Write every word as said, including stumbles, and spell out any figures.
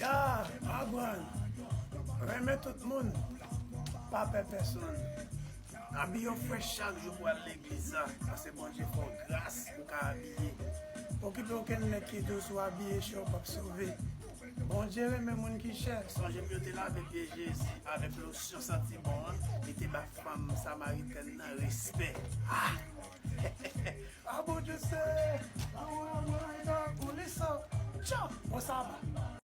Ah, aprann renmen tout moun, pa pè pèsonn. Abiye w frèch chak jou pou al legliz la, paske Bondye fè w gras pou w ka abiye. Okipe okenn nèg ki di w si w abiye chè w p ap sove. Bondye renmen moun ki chè. Sonje pou yo te lave pye Jezi avèk losyon santi bon an, li te ba fanm samaritèn nan respè. Ah! Ah, Bondye se, ah, ouais, ouais, ouais, ou li sa. Tchao, bon saba.